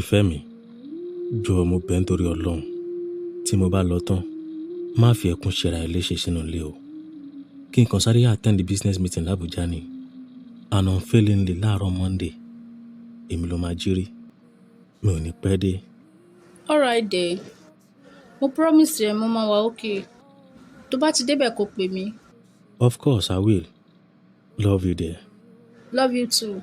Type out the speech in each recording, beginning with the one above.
Ìfẹ́ mi, jọ̀ọ́ mo bẹ̀ nítorí Ọlọ́run. Tí mo bá lọ tán, má fi ẹkún ṣera ẹ léṣe sínú ilé o. Kí n kàn sáré attend the business meeting l'Abuja ni. And unfailingly láàárọ̀ Monday, èmi ló máa jírí. Mi ò ní pẹ́ dé. Alright there. Mo promise ẹ mo máa wà okay. Tó bá ti débẹ̀ kó pè mí. Of course I will. Love you dear. Love you too.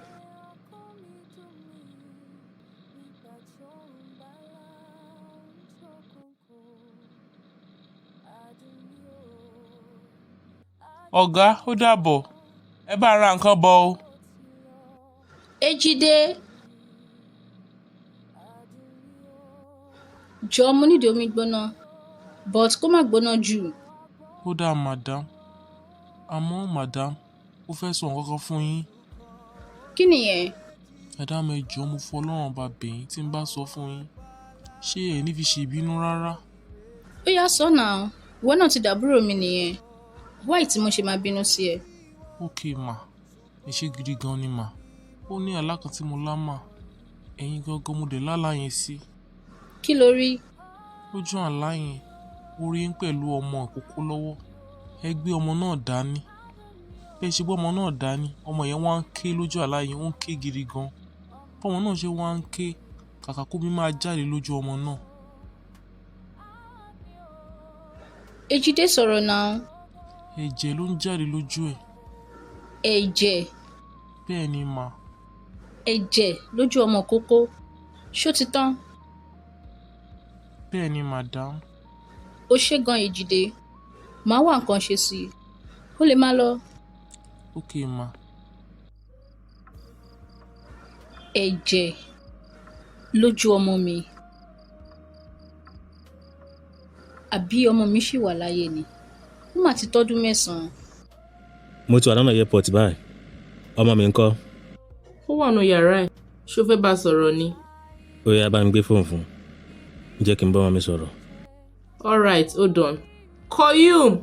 Ọ̀gá, ó dàbọ̀. Ẹ bá ra nǹkan bọ̀ o. Ejide. Jọ̀ọ́ mo nídìí omi gbóná, but kó má gbóná jù. Ó dáa madam. Àmọ́ madam, mo fẹ́ sọ nǹkan kan fún yín. Kí nìyẹn? Madam, ẹ jọ̀ọ́ mo fọ Ọlọ́run ọba bẹ̀ yín tí n bá sọ fún yín. Ṣé ẹ ní fi ṣe ìbínú rárá? Ó yá sọ now, ìwọ náà ti dàbúrò mi nìyẹn. Why tí mo ṣe máa bínú sí ẹ? Okay ma, ẹ ṣé gidi gan ni ma. Ó ní àlá kan tí mo lá mà. Ẹ̀yin gangan mo dẹ̀ lá àlá yẹn sí. Kí lo rí? Lójú àlá yẹn, mo rí yín pẹ̀lú ọmọ ìkókó lọ́wọ́. Ẹ gbé ọmọ náà dání. Bí ẹ ṣe gbé ọmọ náà dání, ọmọ yẹn wá ń ké lójú àlá yẹn, ó ń ké gidi gan. Bí ọmọ náà ṣe wá ń ké, kàkà kó mi máa jáde lójú ọmọ náà. Ejide sọ̀rọ̀ now. Ẹ̀jẹ̀ ló ń jáde lójú ẹ̀. Ẹ̀jẹ̀. Bẹ́ẹ̀ ni mà. Ẹ̀jẹ̀ lójú ọmọ kókó. Ṣó ti tán? Bẹ́ẹ̀ ni madam. Ó ṣé gan Ejide. Màá wá nǹkan ṣe sí i. Ó lè máa lọ. Okay ma. Ẹ̀jẹ̀ lójú ọmọ mi. Àbí ọmọ mi ṣì wà láyé ni? Ó mà ti tọ́dún mẹ́sàn-án. Mo ti wà lọ́nà airport báyìí. Ọmọ mi ńkọ́? Ó wà nínú yàrá ẹ̀. Ṣé o fẹ́ bá a sọ̀rọ̀ ni? Ó yá bá mi gbé fóònù fún un. Jẹ́ kí n bá ọmọ mi sọ̀rọ̀. Alright, hold on. Koyum!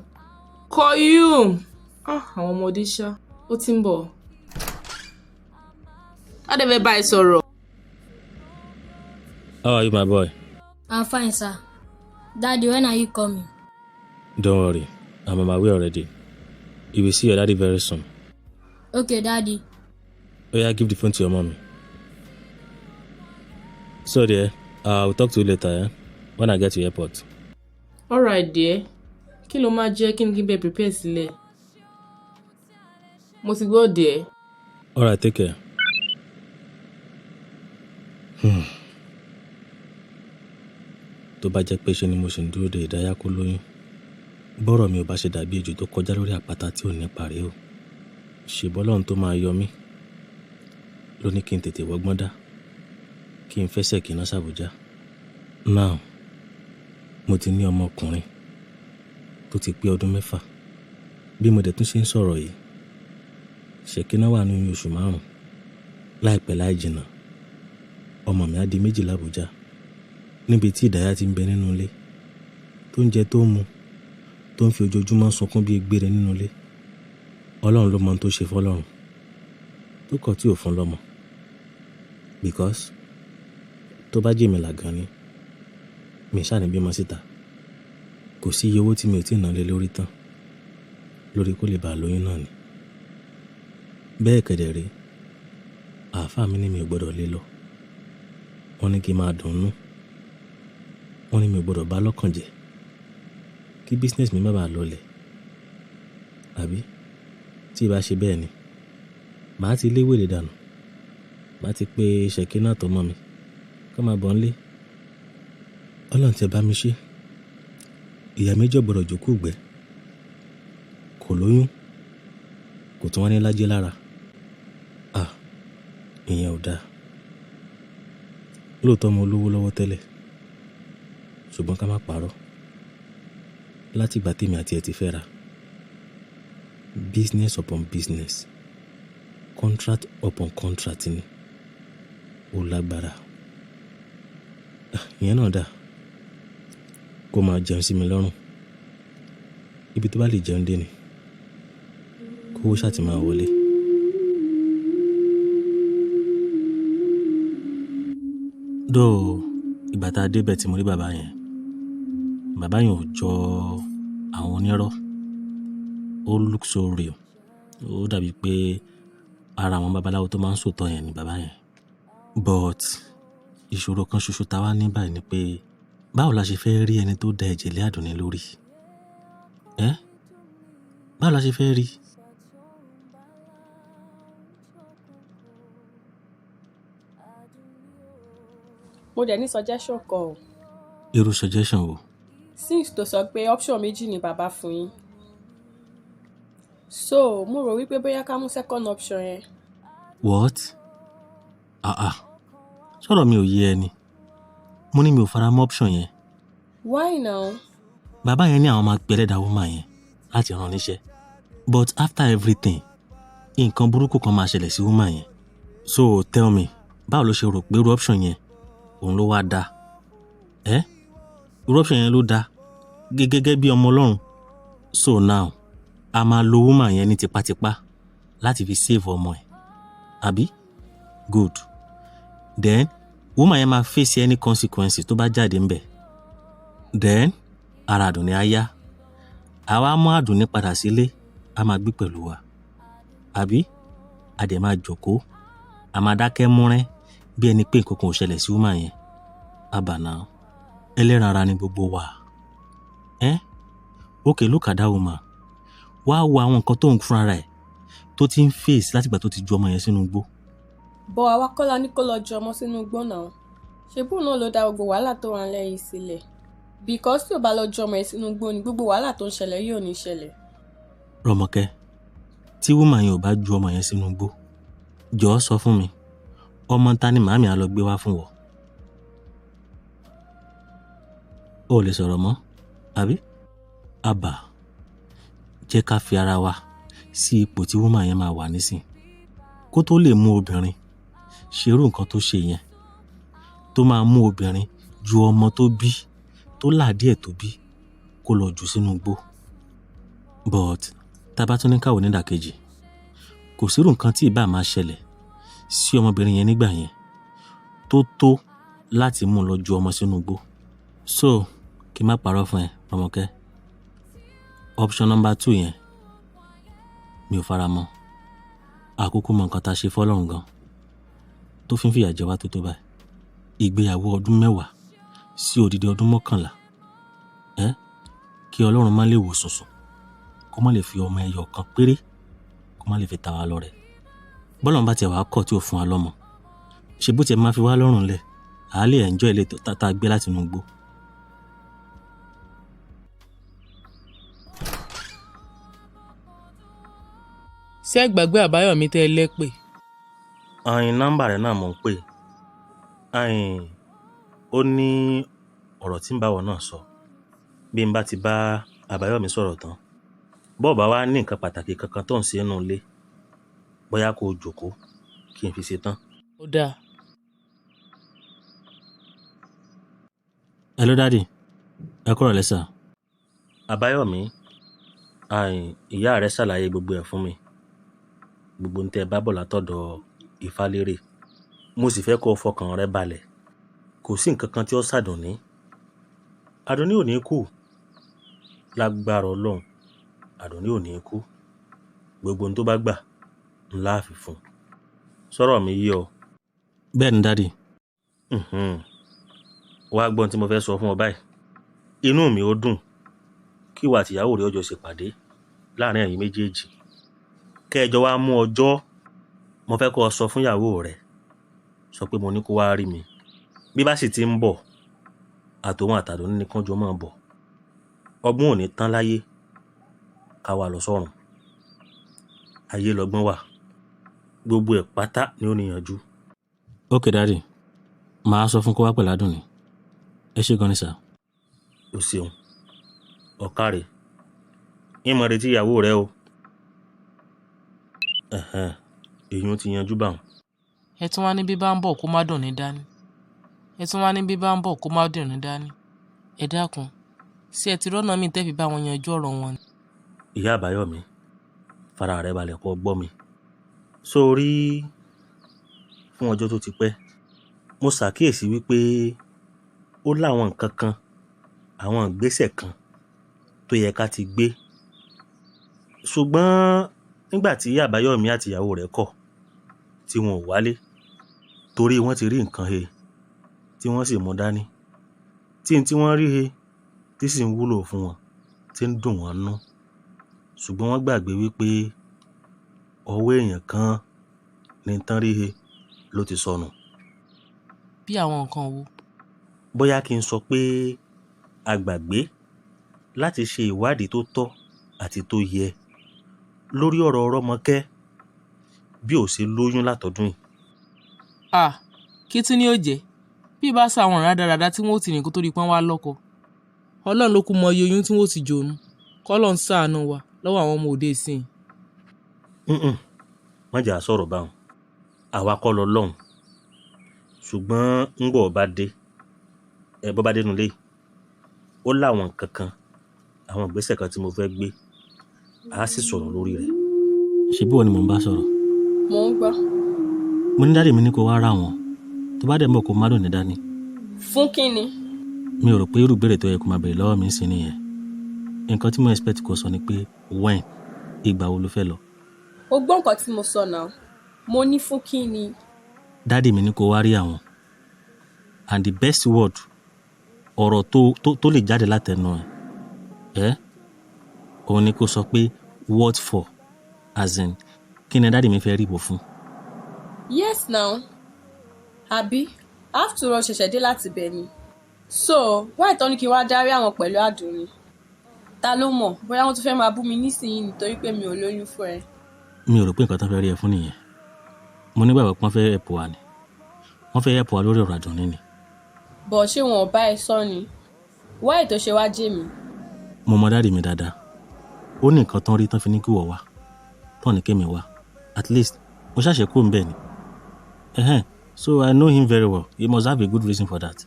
Koyum! Ah, àwọn ọmọdé ṣá. Ó ti ń bọ̀. Á dẹ̀ fẹ́ bá ẹ sọ̀rọ̀. How are you, my boy? I'm fine, sir. Daddy, when are you coming? Don't worry, I'm on my way already. You will see your daddy very soon. Okay, Daddy. Oh yeah, give the phone to your mommy. So dear, I will talk to you later, eh? When I get to airport. Alright, dear. Kí ló máa jẹ́ kí n kí n bẹ prepare sílẹ̀? Mo ti gbọ́, dear. Alright, take care. Tó bá jẹ́ pé ṣe ni mo ṣì ń dúró de Ìdáyà kó lóyún. Bọ́rọ̀ mi ò bá ṣe dàbí ejò tó kọjá lórí àpáta tí ò ní parí o. Ṣèbọ́ Ọlọ́run tó máa yọ mí ló ní kí n tètè wọ́gbọ́n dá, kí n fẹsẹ̀ kí n ná s'Àbújá. Now, mo ti ní ọmọkùnrin tó ti pé ọdún mẹ́fà. Bí mo dẹ̀ tún ṣe ń sọ̀rọ̀ yìí, Ṣèkínà wà nínú oṣù márùn-ún. Láìpẹ́ láì jìnnà, ọmọ mi á di méjì l'Àbújá. Níbi tí Ìdáyà ti ń bẹ nínú ilé, tó ń jẹ tó ń mu, tó ń fi ojoojúmọ́ sunkún bí egbére nínú ilé. Ọlọ́run ló mọ ohun tó ṣe fọ́lọ́run, tó kọ̀ tí ò fún lọ́mọ. Because tó bá jẹ́ èmi làgàn ni, mi ṣáà ní bímọ síta. Kò sí iye owó tí mi ò tíì ná lé lórí tán, lórí kó lè bá lóyún náà ni. Bẹ́ẹ̀ kẹ̀dẹ̀ rí, àáfàá mi ní mi ò gbọdọ̀ lé lọ. Wọ́n ní kí n máa dùn ún. Wọ́n ní mi ò gbọdọ̀ bá lọ́kàn jẹ́, kí business mi má bàa lọlẹ̀. Àbí tí ì bá ṣe bẹ́ẹ̀ ni, màá ti lé wèrè dànù. Màá ti pe Ṣèkínà tó mọ̀ mi, kó máa bọ̀ nílé. Ọlọ́run tí ẹ bá mi ṣe, ìyá méjì ò gbọdọ̀ jókòó gbẹ. Kò lóyún, kò tún wá ní lájẹ lára. À, ìyẹn ò dáa. Lóòótọ́ mo lówó lọ́wọ́ tẹ́lẹ̀, ṣùgbọ́n ká má parọ́. Láti ìgbà tí èmi àti ẹ ti fẹ́ra, business upon business, contract upon contract ni. Ó lágbára. Ìyẹn náà dà. Kó máa jẹun sí mi lọ́rùn. Ibi tó bá lè jẹun dé ni. Kówó ṣá ti máa wọlé. Dóò ìgbà tá a débẹ̀ tí mo rí bàbá yẹn, bàbá yẹn ò jọ àwọn onírọ́. Ó look so real. Ó dàbí pé ara àwọn babaláwo tó máa ń sòótọ́ yẹn ni bàbá yẹn. But ìṣòro kan ṣoṣo tá a wá ní báyìí ni pé báwo la ṣe fẹ́ rí ẹni tó da ẹ̀jẹ̀ lé Àdùnní lórí? Ẹ́, báwo la ṣe fẹ́ rí? Mo dẹ̀ ní suggestion kan o. Irú suggestion wo? Since tó sọ pé option méjì ni bàbá fún yín. So, mo rò wípé bóyá ká mú second option yẹn. What? Ah ah. Sọ̀rọ̀ mi ò yé ẹ ni. Mo ní mi ò fara mọ́ option yẹn. Why now? Bàbá yẹn ní àwọn máa pe ẹlẹ́dàá woman yẹn láti rán níṣẹ́. But after everything, nǹkan burúkú kan máa ṣẹlẹ̀ sí woman yẹn. So tell me, báwo ló ṣe rò pé irú option yẹn òun ló wá dáa? Ẹ́, irú option yẹn ló dáa gẹ́gẹ́ bí ọmọ Ọlọ́run. So now, a máa lo woman yẹn ní tipátipá láti fi save ọmọ ẹ̀. Àbí? Good. Then, woman yẹn máa face any consequences tó bá jáde ńbẹ̀. Then, ara Àdùnní á yá. Àwa mú Àdùnní padà sílé, a máa gbé pẹ̀lú wa. Àbí? A dẹ̀ máa jókòó, a máa dákẹ́ múrẹ́ bí ẹni pé nǹkan kan ò ṣẹlẹ̀ sí woman yẹn. Àbá now. Ẹlẹ́ran ara ni gbogbo wa. Ẹ́, okay, look at that woman. Wá wo àwọn nǹkan tó ń fúnra rẹ̀ tó ti ń face látìgbà tó ti ju ọmọ yẹn sínú igbó. But àwa kọ́ la ní kó lọ ju ọmọ sínú igbó náà. Ṣé bóun náà ló dá gbogbo wàhálà tó wà nílẹ̀ yìí sílẹ̀? Because tí ò bá lọ ju ọmọ yẹn sínú igbó ni gbogbo wàhálà tó ń ṣẹlẹ̀ yìí ò ní ṣẹlẹ̀. Rọ̀mọ̀kẹ́, tí woman yẹn ò bá ju ọmọ yẹn sínú igbó, jọ̀ọ́ sọ fún mi, ọmọ ta ni màámi á lọ gbé wá fún wọ? O ò lè sọ̀rọ̀ mọ́, àbí? Àbá, jẹ́ ká fi ara wa sí ipò tí woman yẹn máa wà nísìn. Kó tó lè mú obìnrin ṣe irú nǹkan tó ṣe yẹn, tó máa mú obìnrin ju ọmọ tó bí, tó là díẹ̀ tó bí, kó lọ jù sínú igbó. But tá bá tún ní ká wò ní ìdàkejì, kò sí irú nǹkan tí ìbá máa ṣẹlẹ̀ sí ọmọbìnrin yẹn nígbà yẹn tó tó láti mú lọ ju ọmọ sínú igbó. So, kí n má parọ́ fún ẹ, Rọ̀mọ̀kẹ́. Option number 2 yẹn mi ò fara mọ́. Àkókò mọ nǹkan tá a ṣe fọ́lọ́run gan tó fi ń fìyà jẹ wá tó tó báyìí. Ìgbéyàwó ọdún 10 sí odidi ọdún 11. Ẹ́, kí Ọlọ́run má lè wò sùnsùn, kó má lè fi ọmọ ẹyọ kan péré, kó má lè fi ta wá lọ́rẹ. Bọ́lọ́run bá tiẹ̀ wá kọ̀ tí ò fún wa lọ́mọ, ṣe bó tiẹ̀ máa fi wá lọ́rùn lẹ̀, à á lè enjoy ilé tá a gbé láti inú igbó. Ṣé ẹ gbàgbé Àbáyọ̀mí tẹ́ ẹ lẹ́pè? Àyìn nọ́mbà rẹ̀ náà mò ń pè. Àyìn ó ní ọ̀rọ̀ tí ń bá wọ náà sọ. Bí n bá ti bá Àbáyọ̀mí sọ̀rọ̀ tán, bó bá wá ní nǹkan pàtàkì kankan tó ń ṣe nínú ilé, bóyá kó jókòó kí n fi ṣe tán. Ó dáa. Hello daddy, ẹ kúrọ̀lẹ́ sà. Àbáyọ̀mí, àyìn ìyá rẹ ṣàlàyé gbogbo ẹ̀ fún mi. Gbogbo ohun tí ẹ bá bọ̀ látọ̀dọ̀ Ifálérè. Mo sì fẹ́ kó fọkàn rẹ balẹ̀. Kò sí nǹkan kan tí ó ṣàdùnní. Àdùnní ò ní kú. Lágbára Ọlọ́run, Àdùnní ò ní kú. Gbogbo ohun tó bá gbà ńlá fi fún un. Sọ̀rọ̀ mi yé ọ. Bẹ́ẹ̀ ni daddy. Wá gbọ́ ohun tí mo fẹ́ sọ fún ọ báyìí. Inú mi ó dùn kí ìwọ àti ìyàwó rẹ ó jọ ṣèpàdé láàárín ẹ̀yin méjèèjì. Kẹ́ ẹ jọ wá mú ọjọ́, mo fẹ́ kó o sọ fún ìyàwó rẹ, sọ pé mo ní kó wá rí mi. Bí bá sì ti ń bọ̀, àtòun àtàdùnní ni kán jọ máa bọ̀. Ọgbọ́n ò ní tán láyé ká wá lọ sọ́run. Ayé lọ́gbọ́n wà. Gbogbo ẹ̀ pátá ni ó níyanjú. Okay daddy, màá sọ fún kó wá pẹ̀lú Àdùnní. Ẹ ṣé gan ni sà. O ṣeun. Ọ̀kàrẹ̀. Ń mọ retí ìyàwó rẹ o. Ẹ̀hẹn, èyí ti yanjú bá wọn. Ẹ tún wá ní bí bá ń bọ̀ kó má dùn ní dání. Ẹ tún wá ní bí bá ń bọ̀ kó má dùn ní dání. Ẹ dákun, ṣé ẹ ti rọ́nà mi tẹ́ fi bá wọn yanjú ọ̀rọ̀ wọn ni? Ìyá Àbáyọ̀mí, fara rẹ balẹ̀ kó gbọ́ mi. Sórí fún ọjọ́ tó ti pẹ́ Mo ṣàkíyèsí wípé ó láwọn nǹkan kan, àwọn ìgbésẹ̀ kan tó yẹ ká ti gbé. Ṣùgbọ́n nígbà tí Àbáyọ̀mí àti ìyàwó rẹ̀ kọ̀ tí wọn ò wálé torí wọ́n ti rí nǹkan he tí wọ́n sì mú dání, tí n tí wọ́n rí he tí sì ń wúlò fún wọn, tí ń dùn wọ́n nú. Ṣùgbọ́n wọ́n gbàgbé wípé ọwọ́ èèyàn kan ní n tán rí he ló ti sọnù. Bí àwọn nǹkan wo? Bóyá kí n sọ pé a gbàgbé láti ṣe ìwádìí tó tọ́ àti tó yẹ lórí ọ̀rọ̀ Rọ́mọkẹ́ bí ò ṣe lóyún látọdún yìí. Ah, kí tún ni ó jẹ́? Bí bá sọ àwọn rádaràda tí wọ́n ó ti rìn kó tó di pọ́n wá lọ́kọ. Ọlọ́run ló kú mọ iye oyún tí wọ́n ó ti jònú. Kọ́lọ́run ṣàánú wa lọ́wọ́ àwọn ọmọ òde ìsìn. Mm-mm, má jà sọ̀rọ̀ báwọn. Àwa kọ́ lọlọ́run. Ṣùgbọ́n ńgbọ̀ bá dé, ẹ bọ́ bá dénú ilé, ó láwọn nǹkan kan, àwọn ìgbésẹ̀ kan tí mo fẹ́ gbé, a sì sọ̀rọ̀ lórí rẹ̀. Ṣé bí wọ́n ni mò ń bá sọ̀rọ̀? Mò ń gbọ́. Mo ní daddy mi ní kó wá rà wọ́n. Tó bá dẹ̀ mọ̀ kó má dùn ní dání. Fún kí ni? Mi ò rò pé irú ìbéèrè tó yẹ kó máa béèrè lọ́wọ́ mi sí nìyẹn. Nǹkan tí mo expect kó sọ ni pé when, ìgbà wo ló fẹ́ lọ? O gbọ́ nǹkan tí mo sọ náà. Mo ní fún kí ni? Daddy mi ní kó wá rí àwọn. And the best word, ọ̀rọ̀ tó lè jáde látẹnu ẹ̀, ẹ́, òun ni kó sọ pé what for? As in, kí ni daddy mi fẹ́ rí ìwọ fún? Yes now. Àbí, after all ṣẹ̀ṣẹ̀ dé láti ibẹ̀ ni. So, why tán ní kí n wá dárí àwọn pẹ̀lú Àdùnní? Ta ló mọ̀ bóyá wọ́n tún fẹ́ máa bú mi nísìnyí nítorí pé mi ò lóyún fún ẹ. Mi ò rò pé nǹkan tán fẹ́ rí ẹ fún nìyẹn. Mo nígbàgbọ́ pé wọ́n fẹ́ help wa ni. Wọ́n fẹ́ help wa lórí ọ̀rọ̀ Àdùnní ni. But ṣé wọn ò bá ẹ sọ ni? Why tó ṣe wá jẹ́ mi? Mo mọ daddy mi dáadáa. Ó ní nǹkan tán rí tán fi ní kí wọ̀ wá. Tán ní kémi wá. At least, mo ṣàṣẹ kúrò ńbẹ̀ ni. Ẹhẹ́n, so I know him very well. He must have a good reason for that.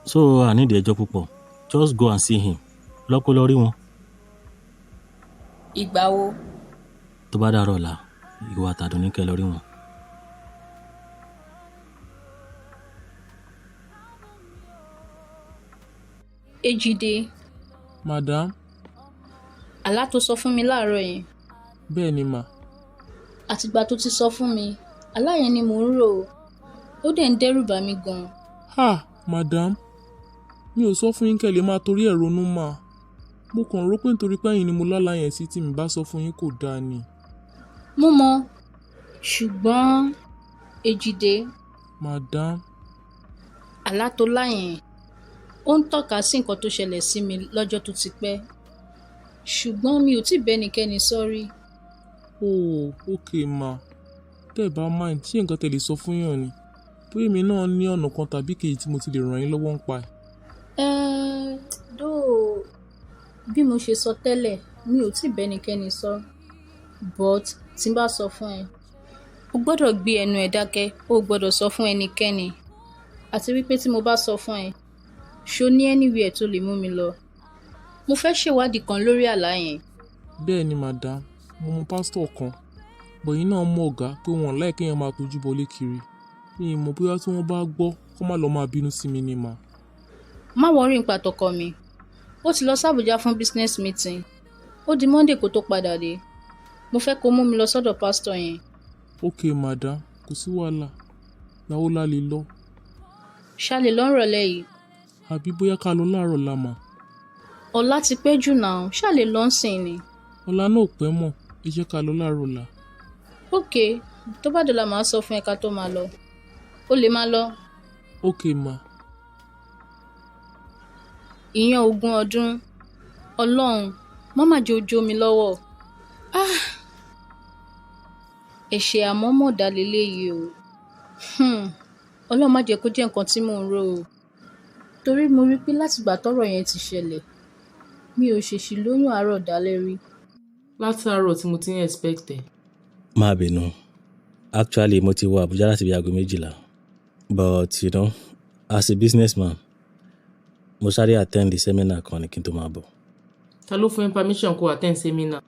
So I need ẹjọ́ púpọ̀. Just go and see him. Lọ kó lọ rí wọn. Ìgbà wo? Tó bá dàárọ̀ ọ̀la, ìwọ àtàdùnní kẹ́ lọ rí wọn. Ejide, Madam, àlá tó sọ fún mi láàárọ̀ yẹn, bẹ́ẹ̀ ni mà. Àtìgbà tó ti sọ fún mi, àlá yẹn ni mò ń rò ó. Ó dẹ̀ ń dẹ́rù bà mí gan. Ha, madam, mi ò sọ fún yín kẹ́ lè máa torí ẹ̀ ronú mà. Mo kàn rò pé nítorí pé ẹ̀yin ni mo lálàá yẹn sí tí mi bá sọ fún yín kò dáa ni. Mo mọ̀, ṣùgbọ́n Ejide, Madam, àlá tó lá yẹn, ó ń tọ́ka sí nǹkan tó ṣẹlẹ̀ sí mi lọ́jọ́ tó ti pẹ́. Ṣùgbọ́n mi ò tí ì bẹ́nikẹ́ni sọ rí. Oh, okay ma. Tẹ́ ẹ bá mind, ṣé nǹkan tẹ́ lè sọ fún yàn ni? Bóyá èmi náà ní ọ̀nà kan tàbí kejì tí mo ti lè ràn yín lọ́wọ́ ń pa ẹ̀. Ẹ́, though bí mo ṣe sọ tẹ́lẹ̀, mi ò tí ì bẹ́nikẹ́ni sọ. But tí n bá sọ fún ẹ, o gbọ́dọ̀ gbé ẹnu ẹ dákẹ́, o ò gbọ́dọ̀ sọ fún ẹnikẹ́ni. Àti wípé tí mo bá sọ fún ẹ, ṣo ní anywhere tó lè mú mi lọ? Mo fẹ́ ṣèwádìí kan lórí àlá yẹn. Bẹ́ẹ̀ ni madam, mo mọ pásítọ̀ kan. But ẹ̀yin náà mọ̀ ọ̀gá pé wọn like kéèyàn máa tojú bọlé kiri. Mi ò mọ̀ bóyá tí wọ́n bá gbọ́ kó má lọ máa bínú sí mi ni mà. Má worry nípa tọkọ mi. Ó ti lọ sí Abuja fún business meeting. Ó di Monday kó tó padà dé. Mo fẹ́ kó mú mi lọ sọ́dọ̀ pásítọ̀ yẹn. Okay madam, kò sí wàhálà. Ìgbà wo la lè lọ? Ṣá lè lọ nírọ̀lẹ́ yìí? Àbí bóyá ká lọ láàárọ̀ ọ̀la mà. Ọ̀la ti pẹ́ jù now, ṣá lè lọ ńsìn ni. Ọ̀la náà ò pẹ́ mọ́, ẹ jẹ́ ká lọ láàárọ̀ ọ̀la. Okay, tó bá dọ̀la màá sọ fún ẹ ká tó máa lọ. O lè máa lọ. Okay ma. Ìyẹn ogún ọdún. Ọlọ́run, má má jẹ́ ó jó mi lọ́wọ́. Ah! Ẹ̀ṣẹ̀ àmọ̀ọ́mọ̀dá leléyìí o. Ọlọ́run má jẹ́ kó jẹ́ nǹkan tí mò ń rò o. Torí mo rí pé látìgbà tọ́rọ̀ yẹn ti ṣẹlẹ̀, mi ò ṣèṣì lóyún àárọ̀ dalẹ́ rí. Látàárọ̀ tí mo ti ń expect ẹ. Má bínú. Actually, mo ti wọ Abuja láti bí aago 12. But you know, as a businessman, mo sáré attend the seminar kan ní kí n tó máa bọ̀. Ta ló fún ẹ permission kó attend seminar?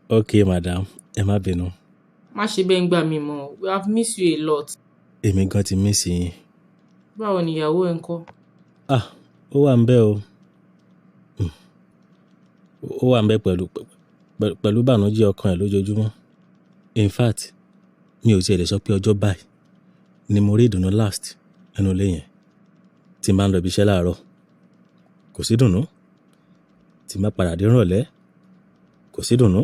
Okay, madam, ẹ má bínú. Má ṣe bẹ́ẹ̀ ń gbà mí mọ́. We have missed you a lot. Èmi gan ti miss yín. Báwo ni ìyàwó ẹ ń kọ́? Ah, ó wà ń bẹ̀ o. Ó wà ń bẹ̀ pẹ̀lú ìbànújẹ́ ọkàn ẹ̀ lójoojúmọ́. In fact, mi ò tiẹ̀ lè sọ pé ọjọ́ báyìí ni mo rí ìdùnnú last nínú ilé yẹn. Tí n bá ń lọ ibi iṣẹ́ láàárọ̀, kò sí ìdùnnú. Tí n bá padà dé ìrọ̀lẹ́, kò sí ìdùnnú.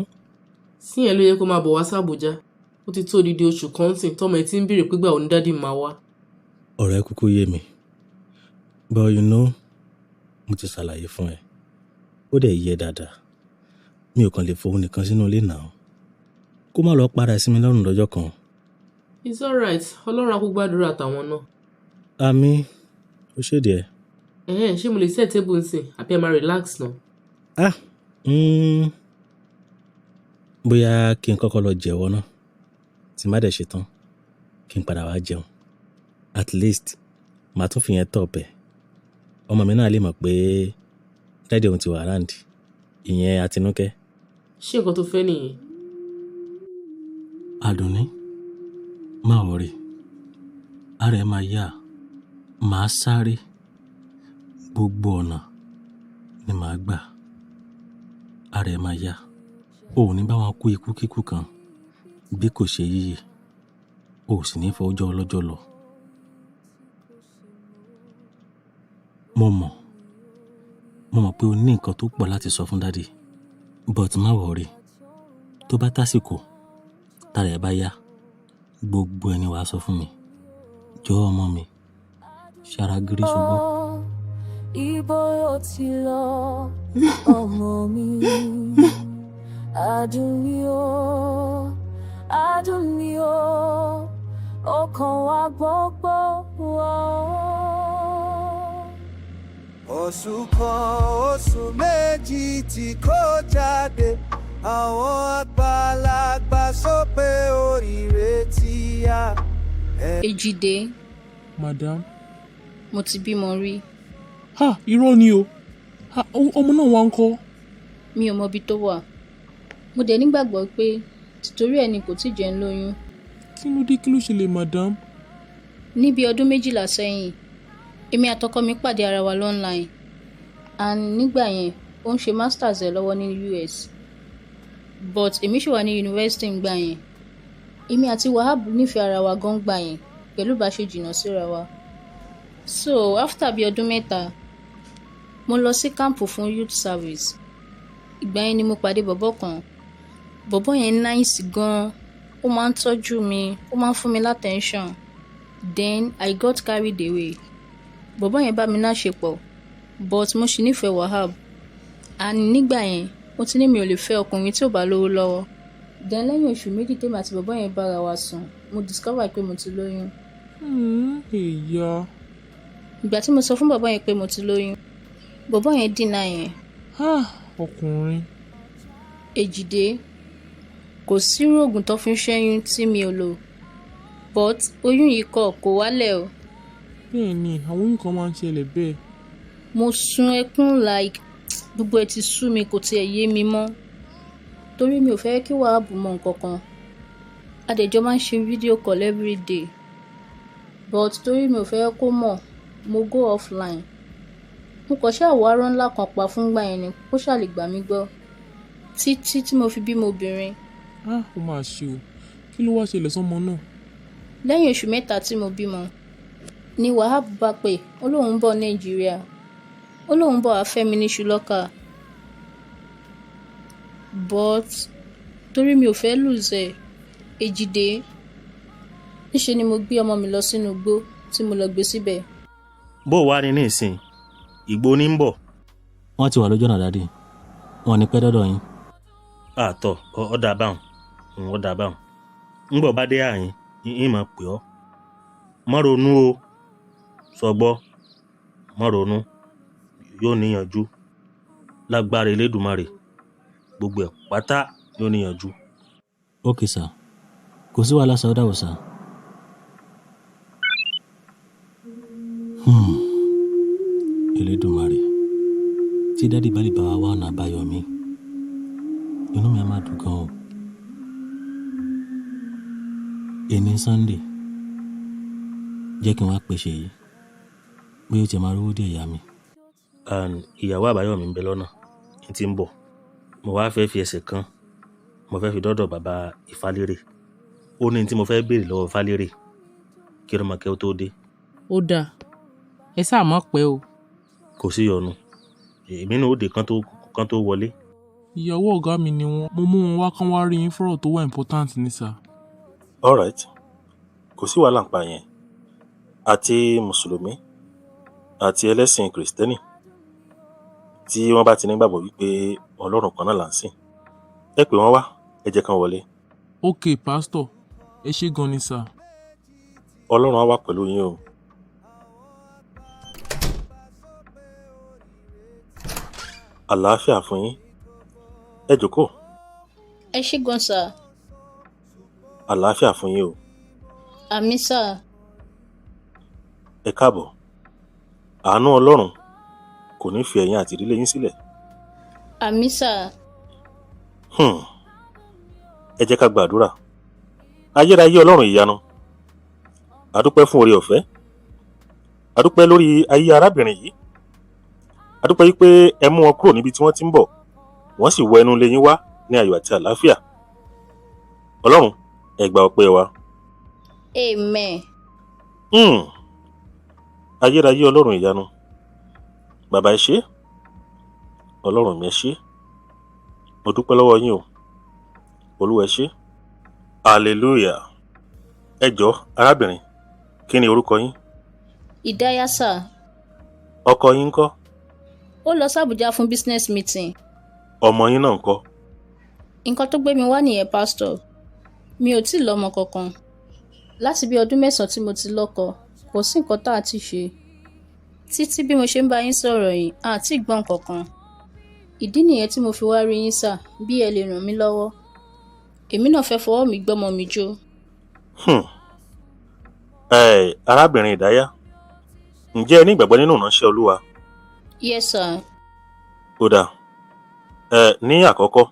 Sí yẹn ló yẹ kó máa bọ̀ wá sí Àbújá. Ó ti tó odidi oṣù kan sìn tọ́mọ ẹ ti ń béèrè pé ìgbà wo ni daddy máa wá. Ọ̀rọ̀ ẹ kúkú yé mi. But you know, mo ti ṣàlàyé fún ẹ. Ó dẹ̀ yé ẹ dáadáa. Mi ò kàn lè fohùn nìkan sínú ilé náà. Kó má lọ padà sí mi lọ́rùn lọ́jọ́ kan. It's alright. Ọlọ́run á kó gbàdúrà tàwọn náà. Àmín, ó ṣe díẹ̀. Ẹ̀hẹ́n, ṣé mo lè set table nsìn àbí ẹ máa relax náà? Ah, bóyá kí n kọ́kọ́ lọ jẹ̀wọ́ náà. Tí n bá dẹ̀ ṣe tán, kí n padà wá jẹun. At least, màá tún fi yẹn top ẹ̀. Ọmọ mi náà lè mọ̀ pé daddy òun ti wà around. Ìyẹn Àtinúkẹ́. Ṣé nǹkan tó fẹ́ nìyẹn? Àdùnní, má worry. Ara ẹ máa yá. Màá sáré. Gbogbo ọ̀nà ni màá gbà. Ara ẹ máa yá. O ò ní bá wọn kú ikú kíkú kan bí kò ṣe yíyè. O ò sì ní fọjọ́ ọlọ́jọ́ lọ. Mo mọ̀, mo mọ̀ pé o ní nǹkan tó pọ̀ láti sọ fún daddy. But má worry. Tó bá tásìkò, tára ẹ bá yá, gbogbo ẹni wàá sọ fún mi. Jọ̀ọ́ ọmọ mi, ṣara gírí ṣùgbọ́n. Ibo ló ti lọ, ọmọ mi? Àdùnní o, Àdùnní o, ọkàn wa gbọ́gbọ́ wá o. Oṣù kan, oṣù méjì tí kò jáde, àwọn àgbàlagbà sọ pé oríire ti yá. Èjìdé, Madam. mo ti bímọ rí. Ha, irọ́ ni o. Ha, ọmọ náà wá ń kọ́. Mi ò mọ ibi tó wà. Mo dẹ̀ nígbàgbọ́ pé tìtorí ẹ̀ ni kò tí jẹ́ ń lóyún. Kí ló dé, kí ló ṣẹlẹ̀, madam? Ní bí ọdún 12 sẹ́yìn, èmi àtọkọ mi pàdé ara wa online. And nígbà yẹn, ó ń ṣe masters ẹ̀ lọ́wọ́ ní US. But èmi ṣì wà ní university ńgbà yẹn. Èmi àti Wahab nífẹ̀ẹ́ ara wa gan gbà yẹn pẹ̀lú bá ṣe jìnnà síra wa. So after bí ọdún 3, mo lọ sí camp fún youth service. Ìgbà yẹn ni mo pàdé bọ̀bọ́ kan. Bọ̀bọ́ yẹn nice gan. Ó máa ń tọ́jú mi, ó máa ń fún mi l'attention. Then I got carried away. Bọ̀bọ́ yẹn bá mi láṣepọ̀, but mo sì nífẹ̀ẹ́ Wahab. And nígbà yẹn, mo ti ní mi ò lè fẹ́ ọkùnrin tí ò bá lówó lọ́wọ́. Then lẹ́yìn oṣù 2 tèmi àti bọ̀bọ́ yẹn bára wa sùn, mo discover pé mo ti lóyún. Ìyá. Ìgbà tí mo sọ fún bọ̀bọ́ yẹn pé mo ti lóyún, bọ̀bọ́ yẹn deny yẹn. Ah, ọkùnrin. Èjìdé, kò sí irú oògùn tó fi ń ṣẹ́yún tí mi ò lò. But oyún yìí kọ̀ kò wálẹ̀ o. Bẹ́ẹ̀ ni, àwọn oyún kan máa ń ṣẹlẹ̀ bẹ́ẹ̀. Mo sun ẹkún like gbogbo ẹ ti sú mi, kò tiẹ̀ yé mi mọ́. Torí mi ò fẹ́ kí Wahab mọ nǹkan kan. A dẹ̀ jọ máa ń ṣe video call every day. But torí mi ò fẹ́ kó mọ̀, mo go offline. Mo kàn ṣáà wá irọ́ ńlá kan pa fún gbà yẹn ni kó ṣáà lè gbà mí gbọ́. Títí tí mo fi bímọ obìnrin. Ah, ó máa ṣe o. Kí ló wá ṣẹlẹ̀ sọ́mọ náà? Lẹ́yìn oṣù 3 tí mo bímọ, ni Wahab bá pè, ó lóun ń bọ̀ Nàìjíríà. Ó lóun ń bọ̀ wá fẹ́ mi ní Ṣùlọ́kà. But torí mi ò fẹ́ lose ẹ̀, Èjìdé, níṣe ni mo gbé ọmọ mi lọ sínú igbó tí mo lọ gbé síbẹ̀. Bó wá ní nísìn, ìgbó ní ń bọ̀. Wọ́n ti wà lójú ọ̀nà daddy. Wọn ò ní pẹ́ dọ́dọ̀ yín. Àtọ̀, ọ̀dà báwọn, ọ̀dà báwọn. Ń bọ̀ bá dé àyín, ń máa pè ọ́. Má ronú o. Sọgbọ́, má ronú. Yóò níyànjú. Lágbára Elédùmarè, gbogbo ẹ̀ pátá yóò níyànjú. Okay sir. Kò sí wàhálà sir, ó dàbọ̀ sir. Elédùmarè, tí daddy bá lè bá wa wá ọ̀nà àbáyọ mi, inú mi á máa dùn gan o. Òní Sunday, jẹ́ kí n wá pèsè yìí bí ó ti máa rówó díẹ̀ yá mi. And ìyàwó Àbáyọ̀mí ń bẹ lọ́nà, ń ti ń bọ̀. Mo wá fẹ́ fi ẹsẹ̀ kan, mo fẹ́ fi dọ́dọ̀ bàbá Ìfálérè. Ó ní tí mo fẹ́ béèrè lọ́wọ́ Ìfálérè kí Rọ́mọkẹ́ ó tó dé. Ó dáa, ẹ sáà mọ̀ pẹ́ o. Kò sí ìyọnu, èmi náà ó dé kán tó wọlé. Ìyàwó ọ̀gá mi ni wọ́n. Mo mú wọn wá kán wá rí yín fọ́rọ̀ tó wà important ni sir. All right, kò sí wàhálà ń pa yẹn. Àti mùsùlùmí àti ẹlẹ́sìn kìrìsìtẹ́nì tí wọ́n bá ti nígbàgbọ́ wípé Ọlọ́run kan náà là ń sìn, ẹ pè wọ́n wá, ẹ jẹ́ kán wọlé. Ok pastor, ẹ ṣé gan ni sir. Ọlọ́run á wà pẹ̀lú yín o. Àlàáfíà fún yín, ẹ jókòó. Ẹ ṣé gan sir. Àlàáfíà fún yín o. Àmín sir. Ẹ káàbọ̀. Àánú Ọlọ́run kò ní fi ẹ̀yin àti ìdílé yín sílẹ̀. Àmín sir. Ẹ jẹ́ ká gbàdúrà. Ayérayé Ọlọ́run ìyanu, a dúpẹ́ fún oore ọ̀fẹ́, a dúpẹ́ lórí ayé arábìnrin yìí, a dúpẹ́ wípé ẹ mú wọn kúrò níbi tí wọ́n ti ń bọ̀, wọ́n sì wọ inú ilé yín wá ní ayọ̀ àti àlàáfíà. Ọlọ́run, ẹ gba ọpẹ́ wa. Amen. Ayérayé Ọlọ́run ìyanu, bàbá ẹ ṣé, Ọlọ́run mi ẹ ṣé, mo dúpẹ́ lọ́wọ́ yín o, Olúwa ẹ ṣé, hallelujah. Ẹ jọ̀ọ́ arábìnrin, kí ni orúkọ yín? Ìdáyà sir. Ọkọ yín ńkọ́? Ó lọ sí Àbújá fún business meeting. Ọmọ yín náà ńkọ́? Nǹkan tó gbé mi wá nìyẹn pastor. Mi ò tíì lọ́mọ kankan. Láti bí ọdún mẹ́sàn-án tí mo ti lọ́kọ, kò sí nǹkan tá a ti ṣe. Títí bí mo ṣe ń bá yín sọ̀rọ̀ yìí, a ti gbọ́ nǹkan kan. Ìdí nìyẹn tí mo fi wá rí yín sà, bí ẹ lè ràn mí lọ́wọ́. Èmi náà fẹ́ fọwọ́ mi gbọ́mọ mi jó. Ẹ arábìnrin Ìdáyà, ǹjẹ́ ẹ ní ìgbàgbọ́ nínú ìránṣẹ́ Olúwa? Yes sir. Ó dáa. Ẹ ní àkọ́kọ́,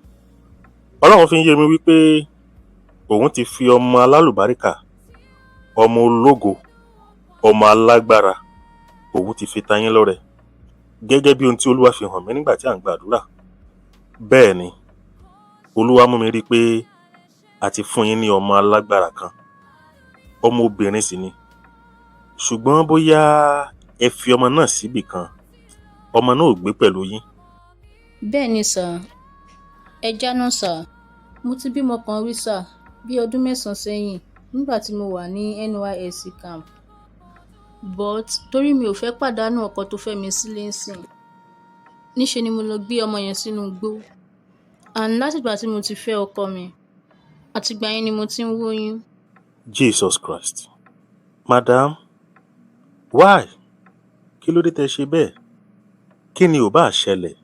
Ọlọ́run fi ń yé mi wípé òun ti fi ọmọ alálùbáríkà, ọmọ ológo, ọmọ alágbára, òun ti fi ta yín lọ́rẹ gẹ́gẹ́ bí ohun tí Olúwa fi hàn mí nígbà tí à ń gbàdúrà. Bẹ́ẹ̀ ni, Olúwa mú mi rí i pé a ti fún yín ní ọmọ alágbára kan, ọmọ obìnrin sì ni. Ṣùgbọ́n bóyá ẹ fi ọmọ náà síbì kan, ọmọ náà ò gbé pẹ̀lú yín. Bẹ́ẹ̀ ni sà, ẹ jáná sà. Mo ti bímọ kan rí sà, bí ọdún mẹ́sàn-án sẹ́yìn nígbà tí mo wà ní NYSC camp. But torí mi ò fẹ́ pàdánù ọkọ tó fẹ́ mi sílé ńsìn, níṣe ni mo lọ gbé ọmọ yẹn sínú igbó. And látìgbà tí mo ti fẹ́ ọkọ mi, àtìgbà yẹn ni mo ti ń wóyún. Jesus Christ. Madam, why? Kí ló dé tẹ́ ṣe bẹ́ẹ̀? Kí ni ò bá ṣẹlẹ̀?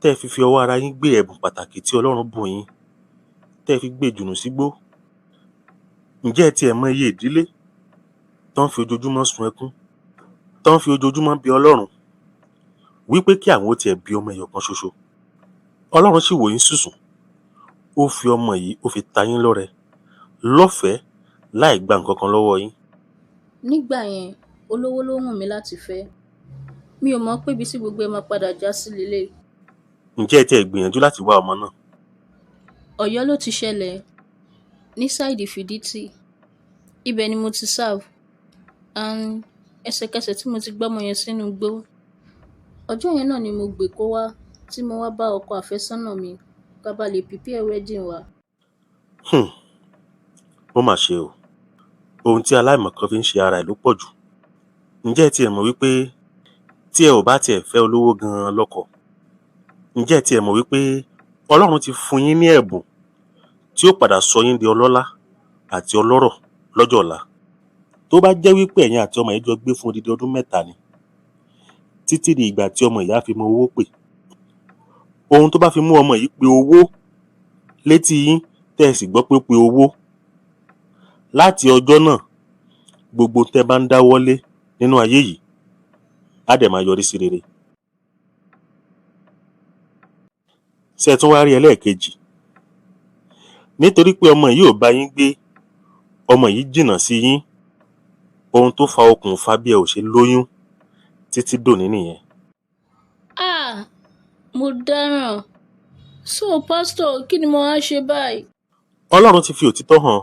Tẹ́ fi fi ọwọ́ ara yín gbé ẹ̀bùn pàtàkì tí Ọlọ́run bùn yín, tẹ́ fi gbé jùnù sígbó. Ǹjẹ́ ẹ tiẹ̀ mọ iye ìdílé tó ń fi ojoojúmọ́ sun ẹkún, tó ń fi ojoojúmọ́ bí Ọlọ́run wípé kí àwọn ó tiẹ̀ bí ọmọ ẹyọ kan ṣoṣo? Ọlọ́run sì wò yín sùsùn, ó fi ọmọ yìí ó fi ta yín lọ́rẹ lọ́fẹ̀ẹ́ láì gba nǹkan kan lọ́wọ́ yín. Nígbà yẹn, olówó ló wù mí láti fẹ́. Mi ò mọ̀ pé ibi tí gbogbo ẹ máa padà já sí leléyìí. Ǹjẹ́ ẹ tiẹ̀ gbìyànjú láti wá ọmọ náà? Ọ̀yọ́ ló ti ṣẹlẹ̀, ní sáìdì Fìdítì. Ibẹ̀ ni mo ti serve. And ẹsẹ̀kẹsẹ̀ tí mo ti gbọ́mọ yẹn sínú igbó, ọjọ́ yẹn náà ni mo gbé kó wá tí mo wá bá ọkọ àfẹ́sọ́nà mi ká bá lè prepare wedding wa. Ó mà ṣe o. Ohun tí aláìmọ̀kan fi ń ṣe ara ẹ̀ ló pọ̀ jù. Ǹjẹ́ ẹ tiẹ̀ mọ̀ wípé tí ẹ ò bá tiẹ̀ fẹ́ olówó gan-an lọ́kọ, ǹjẹ́ ẹ tiẹ̀ mọ̀ wípé Ọlọ́run ti fún yín ní ẹ̀bùn tí ó padà sọ yín di ọlọ́lá àti ọlọ́rọ̀ lọ́jọ́ ọ̀la? Tó bá jẹ́ wípé ẹ̀yin àti ọmọ yìí jọ gbé fún odidi ọdún mẹ́ta ni, títí di ìgbà tí ọmọ yìí á fi mọ owó pè. Ohun tó bá fi mú ọmọ yìí pe owó létí yín tẹ́ ẹ sì gbọ́ pé ó pe owó. Láti ọjọ́ náà, gbogbo tẹ́ bá ń dáwọ́lé nínú ayé yìí á dẹ̀ máa yọrí sí rere. Ṣé ẹ tún wá rí ẹlẹ́ẹ̀kejì? Nítorí pé ọmọ yìí ò bá yín gbé, Ọmọ yìí jìnnà sí yín. Ohun tó fa okùnfà bí ẹ ò ṣe lóyún títí dòní nìyẹn. Ah, mo dáràn. So pásítọ̀, kí ni mo wá ṣe báyìí? Ọlọ́run ti fi òtítọ́ hàn.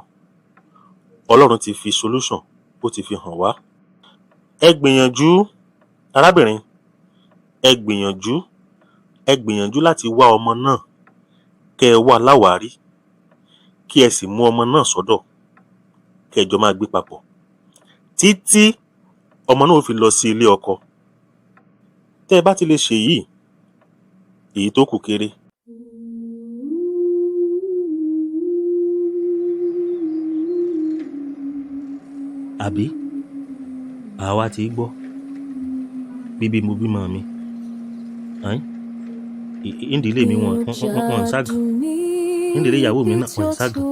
Ọlọ́run ti fi solution, ó ti fi hàn wá. Ẹ gbìyànjú, arábìnrin, ẹ gbìyànjú, ẹ gbìyànjú láti wá ọmọ náà, kẹ́ ẹ wá láwàárí, kí ẹ sì mú ọmọ náà sọ́dọ̀, kẹ́ ẹ jọ máa gbé papọ̀ títí ọmọ náà ó fi lọ sí ilé ọkọ. Tẹ́ ẹ bá ti lè ṣèyí, èyí tó kù kéré. Àbí àwa ti gbọ́ bíbí mo bímọ mi ẹ̀n ìdílé mi wọn wọn ń ságàn, ìdílé ìyàwó mi náà wọn ń ságàn,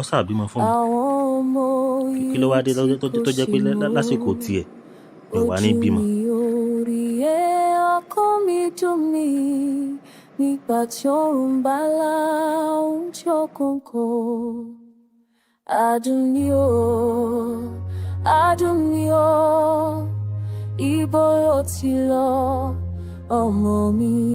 ọ sáà bímọ fún mi. Kí ló wá dé tó jẹ́ pé lásìkò tiẹ̀ mi ò wá ní bímọ? Ọkàn mi dùn mí nígbà tí oòrùn bá là ń ṣókùnkùn. Adùn ni o, adùn ni o, ibo ló ti lọ, ọmọ mi.